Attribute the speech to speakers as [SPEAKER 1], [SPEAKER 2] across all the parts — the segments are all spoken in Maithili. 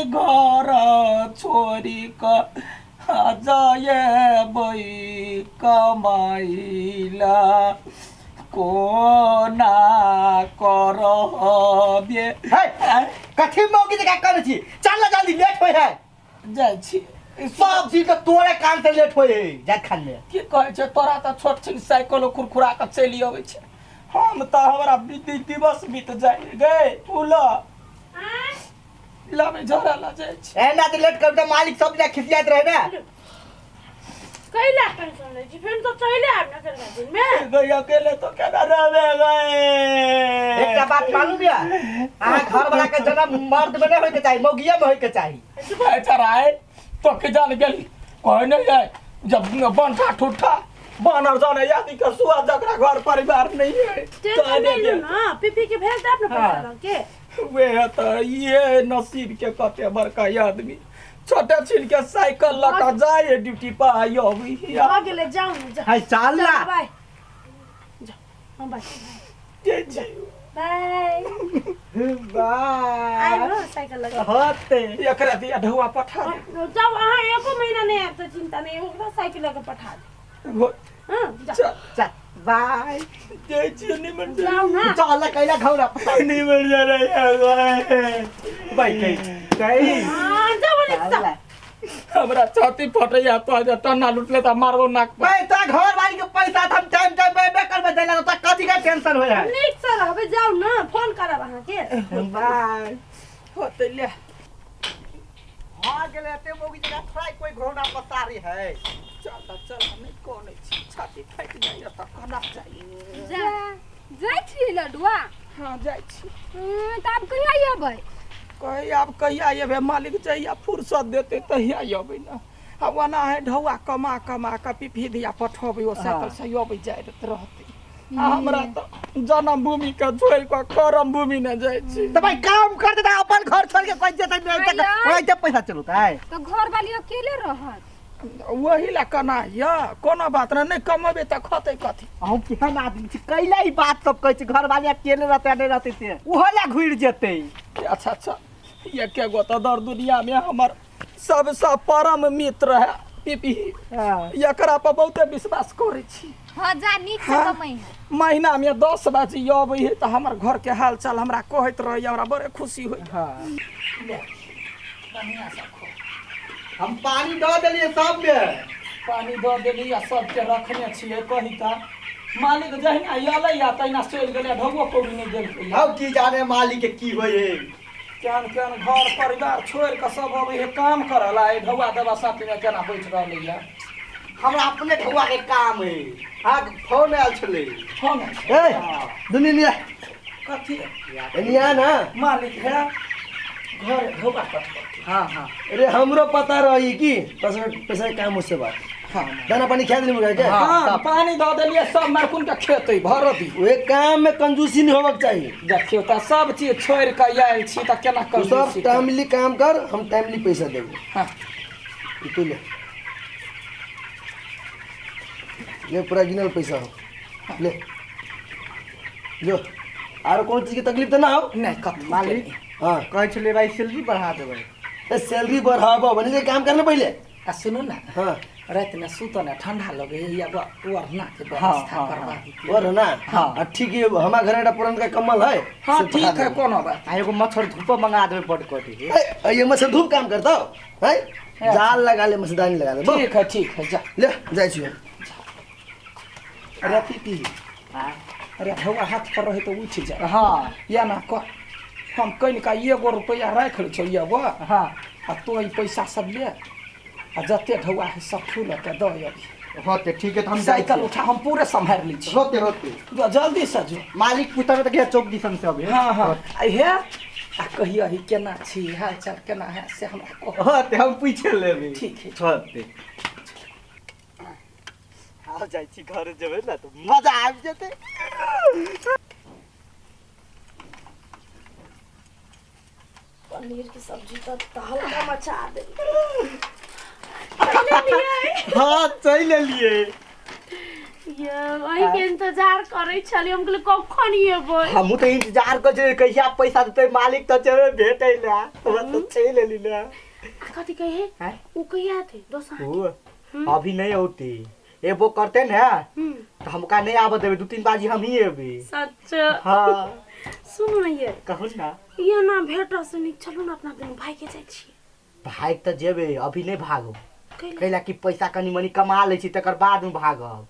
[SPEAKER 1] घर छोड़ि कऽ जयबै कमाइला कोना करबे।
[SPEAKER 2] हे, कथी मौगी जकाँ करै छी? चल ना जल्दी, लेट होइ है।
[SPEAKER 1] जाइ छी।
[SPEAKER 2] सब चीज तऽ तोरे कान से लेट होइ है जात खान में।
[SPEAKER 1] की कहै छै तोरा? तऽ छोट छिन साइकिलो खुरखुरा कऽ चलि अबै छै, हम तऽ हमरा दिवस बीत जाइ गे। फूल लाबै झोरा लऽ जाइ छी।
[SPEAKER 2] एना जे लेट करबै तऽ मालिक सब दिना खिसियाइत रहे ने।
[SPEAKER 3] कैला टेंशन लै छी? फेर तऽ चलि आयब ने कनिका दिन में।
[SPEAKER 1] गई अकेले तो केना रहबे गए?
[SPEAKER 2] एकटा बात मालूम यऽ अहाँ? घर वाला के जन्म मर्द में नहीं होय के चाही, मौगिया में होय के चाही।
[SPEAKER 1] अच्छा राय तो के जान गेल कोई नहीं है जब बंठा ठुठा बानर जाने यादी के सुआ जकरा घर परिवार नहीं है।
[SPEAKER 3] टेंशन नहीं लू ना, पीपी के भेज देब ना पैसा लऽ के।
[SPEAKER 1] वे है तो ये नसीब के कते बड़का आदमी छोटे छिन के साइकिल लऽ कऽ जाय ड्यूटी पर आइ अबै।
[SPEAKER 3] भऽ गेलै, जाउ ने, जाउ।
[SPEAKER 2] है चल ना।
[SPEAKER 3] बाय, जाउ। हाँ, बाय।
[SPEAKER 1] जाइ छी।
[SPEAKER 3] बाय।
[SPEAKER 2] बाय।
[SPEAKER 3] आबि हो साइकिल लऽ के।
[SPEAKER 2] होते।
[SPEAKER 1] एकरा दिया ढौआ पठा दे।
[SPEAKER 3] जाउ अहाँ, एको महीना नहि आयब तऽ चिन्ता नहि, ओकरा साइकिल लऽ के पठा देब। हाँ, जाउ।
[SPEAKER 1] चल।
[SPEAKER 2] चल, बाय।
[SPEAKER 1] जाइ छी निमन।
[SPEAKER 3] जाउ ना।
[SPEAKER 2] चल कैला घौरा
[SPEAKER 1] निमन जा रहा।
[SPEAKER 2] बैठे कई।
[SPEAKER 3] हाँ, जाउ ने, जाउ।
[SPEAKER 1] हमरा छाती फटैया तो जे टन्ना लुटले तऽ मारबो नाक पर।
[SPEAKER 2] भाई तो घर वाली के पैसा तो हम टाइम टाइम पे पे करबे देला तो कथी का टेंशन होय है?
[SPEAKER 3] नीक से रहबै, जाउ ने, फोन करब अहाँके।
[SPEAKER 2] बाय।
[SPEAKER 1] होतै ले।
[SPEAKER 2] हाँ गेले ते मोगी जगह थोड़ा कोई घोड़ा पसारी है।
[SPEAKER 1] चल तऽ चल, नहि कनै छी, छाती फाटि जाइया तऽ कना जाइ।
[SPEAKER 4] जा जाइ छी लडुआ।
[SPEAKER 1] हाँ, जाइ छी।
[SPEAKER 4] तऽ आब कहिया अयबै?
[SPEAKER 1] कही आब कहिया अयबै? मालिक जहिया फुर्सत देतै तहिया अयबै ने। आ ओना है ढौआ कमा कमा कऽ पिपही दिया पठबै, ओ साइकिल से अबै जाइत रहतै। आ हमरा तऽ जन्म भूमि के छोड़ि कऽ करम भूमि ने जाइ छी।
[SPEAKER 2] तो भाई काम कर देता, अपन घर छोड़ के कोई जेते नहीं तक।
[SPEAKER 4] अरे।
[SPEAKER 2] ओइते पैसा चलता है।
[SPEAKER 4] तऽ घर वाली अकेले रहत?
[SPEAKER 1] वही ला कना यऽ, कोनो बात नहि, नहि कमेबै तऽ खतै कथी?
[SPEAKER 2] अहूँ केहन आदमी छी? कैला ई बात सब कहै छी? घर वाली अकेले रहते आ नहीं रहते से ओहो ला घुरि जेतै।
[SPEAKER 1] अच्छा अच्छा, एके गो तऽ दर दुनिया में हमर सबसँ परम मित्र है पीपी।
[SPEAKER 2] हाँ।
[SPEAKER 1] एकरा पर बहुते विश्वास करै छी।
[SPEAKER 4] हाँ, जा, नीक से
[SPEAKER 1] हाँ।
[SPEAKER 4] कमाई है।
[SPEAKER 1] महीना में 10 बजे अबै है तऽ हमर घर के हाल चाल हमरा कहैत रहै, हमरा बड़े खुशी होइ।
[SPEAKER 2] हाँ।
[SPEAKER 1] बढ़िआँ से खो।
[SPEAKER 2] हम पानी दऽ देलियै सब में।
[SPEAKER 1] पानी दऽ देली आ सबके रखने छियै। कही तऽ मालिक जहिना अयलै आ तहिना चलि गेलै, ढौओ कौड़ी नहि देलकै।
[SPEAKER 2] हम की जाने मालिक के की होइ है।
[SPEAKER 1] केहन केहन घर परिवार छोड़ि कऽ सब अबै है काम करऽ ला, एहि ढौआ देवा साथीमे केना बैठ रहलैया।
[SPEAKER 2] हमरा अपने ढौआ के काम है। हाँ, फोन आयल छलै।
[SPEAKER 1] फोन?
[SPEAKER 5] ए दुनी लिया।
[SPEAKER 1] कथी?
[SPEAKER 5] एनिया ना।
[SPEAKER 1] मालिक है घर ढौआ कटबै।
[SPEAKER 2] हाँ हाँ।
[SPEAKER 5] अरे हमरो पता रही कि पैसा पैसा के काम मुझसे बात।
[SPEAKER 1] हाँ।
[SPEAKER 5] दाना पानी खा देली मुर्गा के?
[SPEAKER 1] हाँ, पानी दऽ देलियै, सब मरकुन के खेतै भर दी।
[SPEAKER 5] ओए काम में कंजूसी नहीं होबक चाहिए।
[SPEAKER 1] देखियौ तऽ सब चीज छोड़ि कऽ आयल छी तऽ केना
[SPEAKER 5] तू सब
[SPEAKER 1] कंजूसी करब?
[SPEAKER 5] टाइमली काम कर, हम टाइमली पैसा देबो।
[SPEAKER 1] हाँ।
[SPEAKER 5] ई तू ले ले, पूरा गिनल पैसा हो, ले जो। आरो कोनो चीज के तकलीफ तो ना हो?
[SPEAKER 1] नहि, कथी?
[SPEAKER 2] मालिक।
[SPEAKER 5] हाँ।
[SPEAKER 2] कहै छलै भाई सैलरी बढ़ा देबै।
[SPEAKER 5] ए सैलरी बढ़ाबो बनी के काम करने पहले।
[SPEAKER 1] आ सुनू ने।
[SPEAKER 5] हाँ।
[SPEAKER 1] रातिमे सुतऽ ने ठंडा लगैया, या ओढ़ना के व्यवस्था
[SPEAKER 2] हाँ,
[SPEAKER 1] करवा
[SPEAKER 2] हाँ।
[SPEAKER 1] दितियै।
[SPEAKER 5] और ना।
[SPEAKER 2] हाँ।
[SPEAKER 5] आ ठीक है, हमारा घर एउटा पुरानका कम्बल है।
[SPEAKER 1] हाँ
[SPEAKER 5] से
[SPEAKER 1] ठीक
[SPEAKER 5] पठा
[SPEAKER 1] है।
[SPEAKER 5] देबो।
[SPEAKER 1] कोनो बात।
[SPEAKER 2] आ एगो मच्छर धूप मंगा देबै बड कटी।
[SPEAKER 5] ए, ये मच्छर धूप काम करता हो है, जाल लगा ले, मच्छरदानी लगा ले।
[SPEAKER 1] ठीक है, ठीक है, जा।
[SPEAKER 5] ले जाइ छी।
[SPEAKER 1] अरे पीपी, अरे ढौआ हाथ पर रहे तऽ उठि जाए।
[SPEAKER 2] हाँ।
[SPEAKER 1] या ना कर, हम कनिका एगो रुपैआ राखि लै छौ एगो।
[SPEAKER 2] हाँ।
[SPEAKER 1] आ तो ई पैसा सब ले आ जते ढौआ है सब फूल के दऽ अभी।
[SPEAKER 2] होते, ठीक है, तऽ हम जाइ
[SPEAKER 1] साइकिल
[SPEAKER 2] छी।
[SPEAKER 1] उठा, हम पूरे सम्हारि लै छी।
[SPEAKER 2] होते होते।
[SPEAKER 1] जो, जल्दी से जो।
[SPEAKER 2] मालिक पुतब तऽ चौक दिसन से अभी।
[SPEAKER 1] हाँ हाँ, आ हे आ कहियो ही केना छी, हाल चाल केना है से हमरा कह।
[SPEAKER 2] होते, हम पूछ लेबै।
[SPEAKER 1] ठीक है।
[SPEAKER 2] होते, आब जाइ छी घर, जेबै ने तऽ मजा आबि जेतै।
[SPEAKER 3] पनीर की सब्जी तऽ तहलका मचा दे।
[SPEAKER 2] हाँ, चलि एलियै।
[SPEAKER 3] ये अही के इंतजार करै छलियै, हम कहलियै कखन एबै।
[SPEAKER 2] हमहूँ तऽ इंतजार करै छलियै कहिया पैसा देतै मालिक तऽ जेबै भेटै लए, हमरा तऽ चलि एली ने।
[SPEAKER 3] आ कथी कहे?
[SPEAKER 2] आँय?
[SPEAKER 3] ओ कहिया एतै दोसर?
[SPEAKER 2] ओ अभी नहि औती, एबो करते ने तऽ हमका नहि आबऽ देबै, 2-3 बाजी हमही एबै।
[SPEAKER 3] सच?
[SPEAKER 2] हाँ।
[SPEAKER 3] सुनू ने ये।
[SPEAKER 2] कहू ना।
[SPEAKER 3] ये ना भेटऽ से नीक चलू ने अपना दुनू भाई के जाइ छी।
[SPEAKER 2] भाग तऽ जेबै, अभी नहि भागब।
[SPEAKER 3] कैला?
[SPEAKER 2] कैला कि पैसा कनि मनि कमा लै छी तकर बाद मे भागब।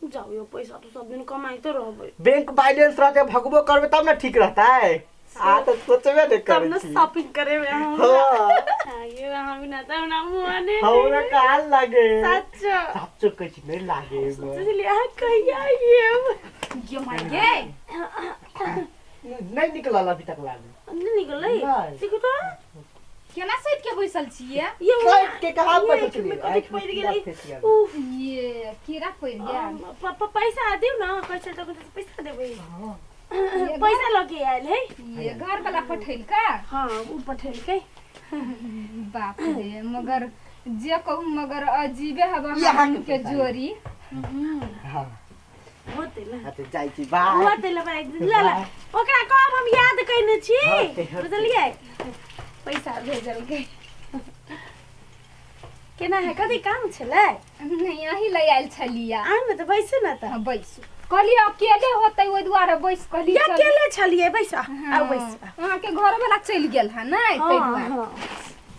[SPEAKER 3] जाउ यौ, पैसा तऽ सब दिन कमाइते रहबै।
[SPEAKER 2] बैंक बैलेंस रहतै, भगबो करबै तब ने ठीक रहतै। आ तऽ सोचबे नहि
[SPEAKER 3] तब
[SPEAKER 2] करै
[SPEAKER 3] ने
[SPEAKER 2] छी।
[SPEAKER 3] शॉपिंग करेबै हम।
[SPEAKER 2] हाँ।
[SPEAKER 3] हाँ, ये हम बिना तऽ हमरा मोने
[SPEAKER 2] हमरा कहाँ लागे?
[SPEAKER 3] सच?
[SPEAKER 2] साचो कहै छी, नहि लागे एहिमे।
[SPEAKER 3] सोचलियै अहाँ कहिया आयब।
[SPEAKER 4] ये माय गे।
[SPEAKER 2] नहि निकलल अभी तक लागे।
[SPEAKER 3] नहि निकलै?
[SPEAKER 2] नहि।
[SPEAKER 3] देखू तऽ।
[SPEAKER 4] केना सैत के बैसल छियै?
[SPEAKER 3] ये
[SPEAKER 2] सैत के कहाँ
[SPEAKER 3] ये
[SPEAKER 2] बैसल
[SPEAKER 3] आँखि में
[SPEAKER 2] छलियै?
[SPEAKER 3] कथी
[SPEAKER 2] आँखि में
[SPEAKER 3] पड़ि
[SPEAKER 2] कीड़ा
[SPEAKER 3] गेलै?
[SPEAKER 2] फँसि गेल।
[SPEAKER 3] उफ।
[SPEAKER 4] ये कीड़ा पड़ि गेल।
[SPEAKER 3] पैसा दियौ ने, कहै छै तऽ पैसा देबै। पैसा लऽ के आयल है।
[SPEAKER 4] ये घर वाला पठेलका?
[SPEAKER 3] हाँ, ओ पठेलकै।
[SPEAKER 4] बाप रे, मगर जे कहू मगर अजीबे हवा
[SPEAKER 2] ई अहाँके
[SPEAKER 4] के
[SPEAKER 2] पैसा है।
[SPEAKER 4] जोड़ी।
[SPEAKER 2] हाँ।
[SPEAKER 3] होतै ने।
[SPEAKER 2] हाँ, तऽ जाइ छी, बाय।
[SPEAKER 3] होतै ले भाई, ल ल, ओकरा कहब हम याद कयने छी।
[SPEAKER 2] होतै, होतै।
[SPEAKER 3] बुझलियै, पैसा भेजलकै। केना है, कथी काम छलै?
[SPEAKER 4] नहीं, अही लए आयल छलियै।
[SPEAKER 3] आउ ने तऽ, बैसू ने तऽ।
[SPEAKER 4] हाँ, बैसू। कहलियै अकेले होतै, ओहि दुआरे बैस कहली।
[SPEAKER 3] या
[SPEAKER 4] चलू।
[SPEAKER 3] अकेले छलियै, बैस, आउ बैस।
[SPEAKER 4] अहाँके घर वाला चलि गेल है ने, ताहि दुआरे।
[SPEAKER 3] हाँ,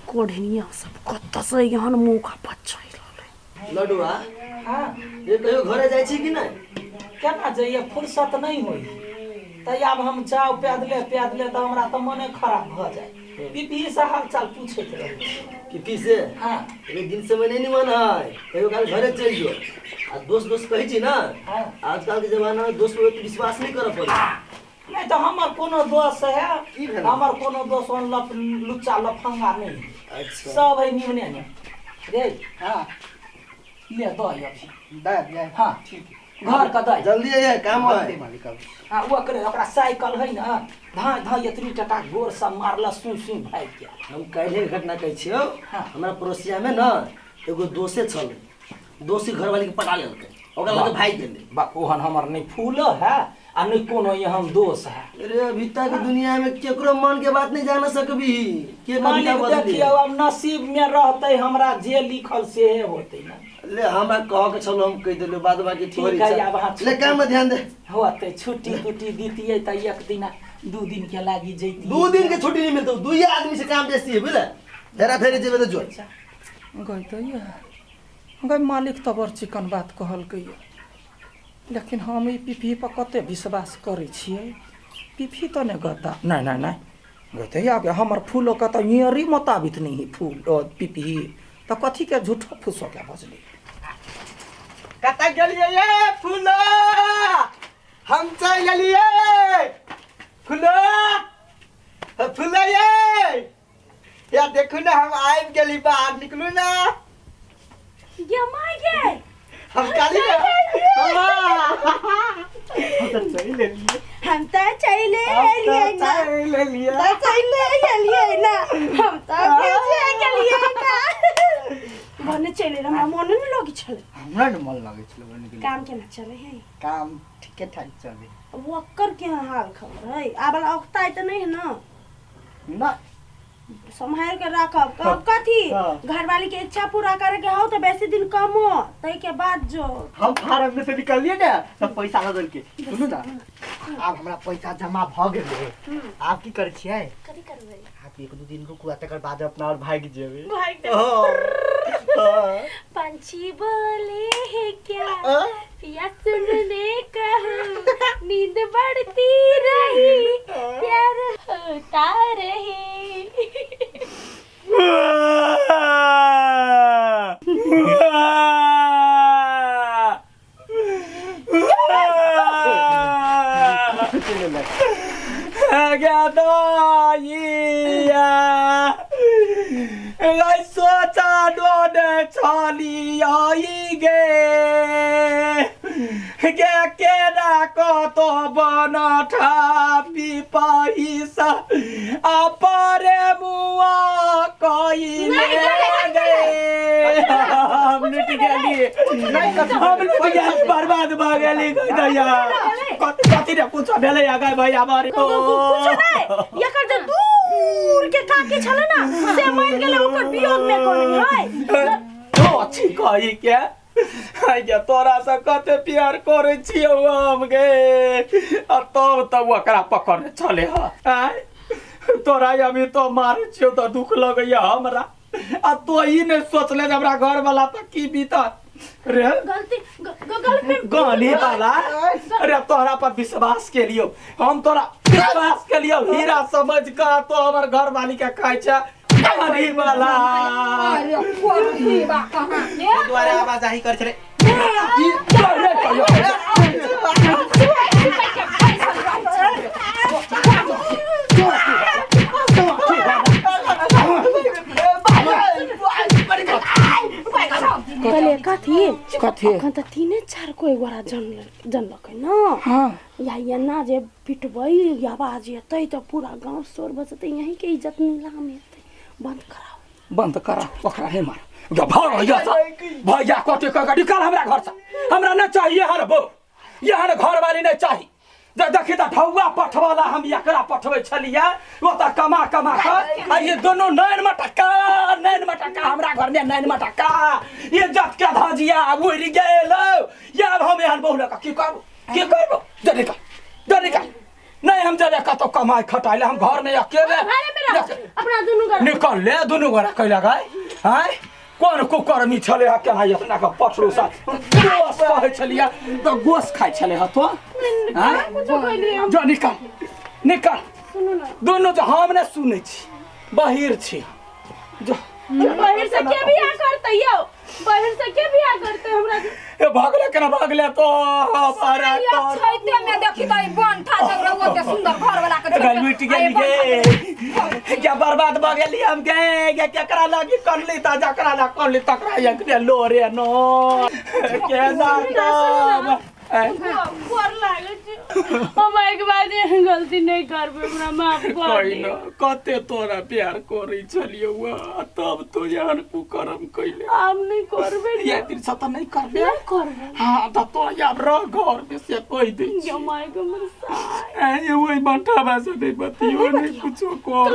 [SPEAKER 3] कोढ़निया सब कतऽसँ एहन मौका पर चलि रहलै।
[SPEAKER 5] लडुआ।
[SPEAKER 1] हाँ।
[SPEAKER 5] ये कहियो घरे जाइ छी कि नहि?
[SPEAKER 1] केना जइए, फुर्सत नहि होइ तऽ आब हम जाउ पैदले पैदले तऽ हमरा तऽ मने खराब भऽ जाय। पीपी से हालचाल पूछैत रहै छी।
[SPEAKER 5] पीपी से?
[SPEAKER 1] हाँ।
[SPEAKER 5] एक दिन समय नहीं निमन है, कहियो काल घरे चलि जो। आ दोस्त दोस्त कहै छी ना?
[SPEAKER 1] हाँ।
[SPEAKER 5] आजकल के जमाना में दोस्त पर विश्वास नहीं करऽ पड़े।
[SPEAKER 1] नहीं तऽ हमर कोनो दोस्त है?
[SPEAKER 5] की भेल?
[SPEAKER 1] हमर कोनो दोस्त ओहन लप लुच्चा लफंगा नहीं है।
[SPEAKER 5] अच्छा।
[SPEAKER 1] सब है निमने ने रे।
[SPEAKER 2] हाँ।
[SPEAKER 1] ले दही अभी।
[SPEAKER 2] दे दे।
[SPEAKER 1] हाँ ठीक, घर के दही।
[SPEAKER 5] जल्दी आइए, काम है।
[SPEAKER 2] मालिक आबै।
[SPEAKER 1] आ ओकरे ओकरा साइकिल है ने, धाँ धाँ एतनी टका गोर सब मारल, सुई सुई भागि गेल।
[SPEAKER 5] हम काल्हि के घटना कहै छियौ।
[SPEAKER 1] हाँ।
[SPEAKER 5] हमरा पड़ोसिया में न एगो दोसे छल, दोसी घरवाली के पटा लेलकै, ओकरा लगे भागि गेलै।
[SPEAKER 1] बाप, ओहन हमर नहि फूल है आ नहि कोनो एहन दोष है।
[SPEAKER 5] अरे अभी तक दुनिया में केकरो मन के बात नहीं जान सकबी के कविता
[SPEAKER 1] मालिक
[SPEAKER 5] बदली।
[SPEAKER 1] देखियौ, अब नसीब में रहतै, हमरा जे लिखल से होतै ने।
[SPEAKER 5] ले, हमरा कह के छलो, हम कहि देलियौ, बाद बाकी
[SPEAKER 1] ठीक
[SPEAKER 5] तोहर
[SPEAKER 1] है,
[SPEAKER 5] इच्छा।
[SPEAKER 1] आब अहाँ
[SPEAKER 5] ले, काम में ध्यान दे।
[SPEAKER 1] होतै, छुट्टी तुट्टी दितियै तऽ एक दिना 2 दिन के लागी जैतियै।
[SPEAKER 5] 2 दिन के छुट्टी नहीं मिलतो, दुइये आदमी से काम बेसी है, बुझले? हेरा फेरी जेबे तऽ जो।
[SPEAKER 1] गई तऽ ये गई मालिक तऽ बड़ चिकन बात कहलकै ये, लेकिन हम ई पीपी पर कते विश्वास करै छियै? पीपी तऽ नहि गद्दा, नहि नहि नहि गई तऽ आब हमर फूलोके तऽ नियरी मोताबिक नहि है फूल ओ पीपी तऽ कथीके झूठो फूसोके बजलै।
[SPEAKER 2] कतऽ गेलियै ये फूलो? हम चलि एलियै फूलो, फूलो ये, या देखू ने, हम आबि गेली, बाहर निकलू ने।
[SPEAKER 3] ये माय गे।
[SPEAKER 2] हम काली ने, हाँ। हम तऽ चलि एलियै।
[SPEAKER 3] हम तऽ चलि
[SPEAKER 2] हम
[SPEAKER 3] एलियै
[SPEAKER 2] तऽ
[SPEAKER 3] ना।
[SPEAKER 2] चलि एलियै।
[SPEAKER 3] तऽ चलि एलियै ना, हम तऽ भेजे गेलियै ना। भने चलि एलियै, हमरा मोने नहि लगै छलै।
[SPEAKER 2] हमरा ने मन लगै छलै बने गेलियै।
[SPEAKER 3] काम केना चलै है?
[SPEAKER 2] काम ठीके ठाक चलै।
[SPEAKER 3] ओकर केहन हाल खबर है? आब औखताइ तऽ नहि है ने?
[SPEAKER 2] ना।
[SPEAKER 3] सम्हारि के राखब। कहब कथी?
[SPEAKER 2] हाँ।
[SPEAKER 3] घरवाली के इच्छा पूरा करे के हो तऽ बेसी दिन कमो, ताहि के बाद जो
[SPEAKER 2] हम फारम में से निकलिए ने तऽ पैसा लऽ के। सुनू ने, आब हमरा पैसा जमा भऽ गेलै, आब की करै छियै?
[SPEAKER 3] कथी करबै?
[SPEAKER 2] आब 1-2 दिन रुकू आ तकर बाद अपना और भागि जेबै।
[SPEAKER 3] भागि जेबै।
[SPEAKER 2] हाँ।
[SPEAKER 3] पंछी बोले है क्या?
[SPEAKER 2] हाँ।
[SPEAKER 3] पिया सुनने कहूँ, नींद बढ़ती रही, प्यार होता रही।
[SPEAKER 1] सोचा डोने छलियै गे। गे केना कतो बनठा पिपहिसा अपरे मुआ कइले गे। हम लुटि गेली, हम लुटि गेली, बर्बाद भऽ गेली। दैया कथी कथी रे कुछो भेलै अगर भैया मारे
[SPEAKER 3] कुछो नहि, एकर जे दूर के काकी छलै ना से मरि गेलै, ओकर वियोग में कोन है।
[SPEAKER 1] तो अच्छी कही के गे, तोरा से कते प्यार करै छियौ हम गे, आ तब तब ओकरा पकड़ने छले ह। आँय, तोरा अभी तो मारै छियौ तऽ दुख लगैया हमरा, आ तो ई नहि सोचले जे हमरा घर वाला पर की बीतत रे।
[SPEAKER 3] गलती गलती
[SPEAKER 1] गाली वाला अरे, तोहरा पर विश्वास के लियो, हम तोरा विश्वास के लियो हीरा समझ के, तो हमर घर वाली के कहै छै गाली वाला।
[SPEAKER 4] अरे कोठी बा कहाँ के
[SPEAKER 6] दुआरे आवाजाही करै छलै।
[SPEAKER 1] ई अरे कहियो
[SPEAKER 3] कहलियै कथी?
[SPEAKER 1] कथी?
[SPEAKER 3] अखन तऽ तीने चार कोइ गोरा जन जनलकै न।
[SPEAKER 1] हाँ।
[SPEAKER 3] या एना जे पिटबै, आवाज एतै तऽ पूरा गाँव शोर बचतै, यहीं के इज्जत नीलाम हेतै। बंद कराउ।
[SPEAKER 1] बंद करा, ओकरा नहीं मार। जा भाग भैया से, भैया कटे कह निकाल हमरा घर से, हमरा नहीं चाहिए हर बो यहाँ घर वाली नहीं चाहिए। जे देखी तऽ ढौआ पठवला हम एकरा पठबै छलियै ओतऽ कमा कमा कऽ, आ ये दोनों नैन मटक्का नैन मटक्का हमरा घरमे नैन मटक्का इज्जत के धजिया उड़ि गेल। आब हम एहन बहु लऽ कऽ की करू, की करबो? जे निकाल, जे निकाल। नहीं हम जेबै कतौ कमाइ खटाइ लए, हम घरमे अकेले।
[SPEAKER 3] घरे में रहो अपना दुनू गोरा।
[SPEAKER 1] निकल ले दुनू गोरा कैला गाय। आँय, कोन कुकर्मी छलै हा, केना इतना के पठरू सा गोस कहै छलियै तऽ गोस खाइ छलै हा तो। आँय,
[SPEAKER 3] कुछो कहलियै हम?
[SPEAKER 1] जो निकल, निकल।
[SPEAKER 3] सुनू ना।
[SPEAKER 1] दुनू जो हम नहि सुनै छी, बहिर छी जो।
[SPEAKER 3] बहिर से के बियाह करतै यौ? बहिर से के बियाह करतै हमरा?
[SPEAKER 1] ए भागले, केना भागले तो हमारा
[SPEAKER 4] ये
[SPEAKER 1] तो
[SPEAKER 4] छैते में देखी त ई बन था जब रहुआ के सुंदर घर वाला के छोड़ के,
[SPEAKER 1] लुटि
[SPEAKER 4] आ ये
[SPEAKER 1] गेली
[SPEAKER 4] बन था
[SPEAKER 1] गे, क्या बर्बाद भऽ गेली हम गे। गे केकरा लागी करली त जकरा ला करली तकरा एकरे लोरे नो केना तब।
[SPEAKER 3] गोर लागै छी हम, एक बार एहन गलती नहीं करबै, हमरा माफ कर
[SPEAKER 1] कहि
[SPEAKER 3] दियौ।
[SPEAKER 1] न कते तोरा प्यार करै छलियौ आ तब तो एहन कुकर्म कैले।
[SPEAKER 3] हम नहीं करबै।
[SPEAKER 1] ये दिन से तऽ नहीं करबे?
[SPEAKER 3] नहीं करबै।
[SPEAKER 1] हाँ तऽ तो आब रह घर में से कहि दै छी।
[SPEAKER 3] गे माय गे हमर साय।
[SPEAKER 1] ए ओहि बंठावा से नहीं बतियो, नहीं कुछो कर,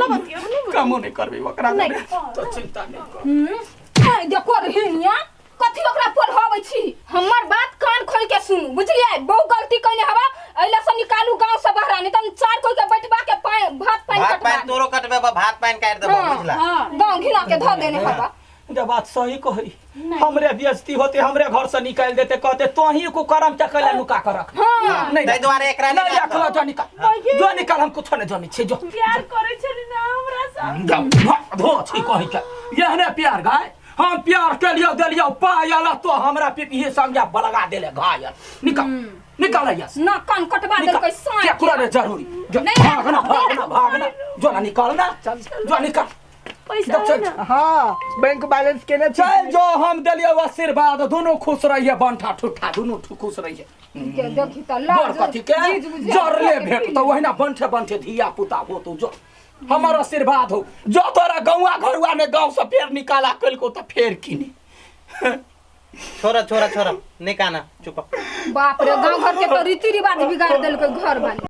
[SPEAKER 1] कामो नहीं करबे ओकरा
[SPEAKER 3] नहीं।
[SPEAKER 1] तो चिंता नहीं कर।
[SPEAKER 4] हम्म, देखो रहिनिया कथी ओकरा पोल्हाबै छी। हमर बात कान खोल के सुनू, बुझलियै? बहुत गलती कइने हवा, अइला से निकालू गांव से बाहर, नहीं त चार कोई के बैठबा के पानी भात पानी
[SPEAKER 6] भात
[SPEAKER 4] कटबा
[SPEAKER 6] पानि तोरो कटबे, भात पानि काटि देबो।
[SPEAKER 4] हाँ,
[SPEAKER 6] बुझला?
[SPEAKER 4] हाँ, गांव घिना के धऽ देने हवा।
[SPEAKER 1] जब बात सही कही, हमरे बेइज्जती होते, हमरे घर से निकाल देते, कहते तोही को करम त कैला नुका कर रख।
[SPEAKER 4] हाँ।
[SPEAKER 1] नहीं
[SPEAKER 6] ताहि दुआरे एकरा
[SPEAKER 1] नहीं
[SPEAKER 6] निकाल।
[SPEAKER 1] रखलो, जो निकाल, जो निकाल, हम कुछो नहीं जानै छी जो।
[SPEAKER 3] प्यार करै छली ना हमरा सब।
[SPEAKER 1] धो छी कही के एहने प्यार गाय, हम प्यार के लियो देलियो पायल तो हमरा पिपिही संगे बलगा देले घायल। निकाल, निकाल यस।
[SPEAKER 4] ना कान कटवा देलकै साँय
[SPEAKER 1] क्या कुरा रे जरूरी जो।
[SPEAKER 4] नहीं,
[SPEAKER 1] भागना भागना भागना, जो ना निकाल ना, जो निकाल।
[SPEAKER 3] पैसा
[SPEAKER 1] चल,
[SPEAKER 3] है ना?
[SPEAKER 2] हाँ, बैंक बैलेंस केने छी?
[SPEAKER 1] चल जो, हम देलियो आशीर्वाद, दोनों खुश रहिए, बंठा ठुठा दोनों खुश रहिए।
[SPEAKER 4] के देखी त
[SPEAKER 1] बड़
[SPEAKER 4] लाज
[SPEAKER 1] कथी के
[SPEAKER 4] जीज बुझे
[SPEAKER 1] जरले भेट तो वहिना बंठे बंठे धिया पुता हो तो जो हमर आशीर्वाद हो। जो तोरा गौआ घरुआ ने गाँव से फेर निकाला कलको तो फेर किने।
[SPEAKER 6] छोड़ा छोड़ा छोड़ा, नहीं काना, चुप।
[SPEAKER 4] बाप रे, गांव घर के तो रीति रिवाज बिगाड़ देलकै घर वाली।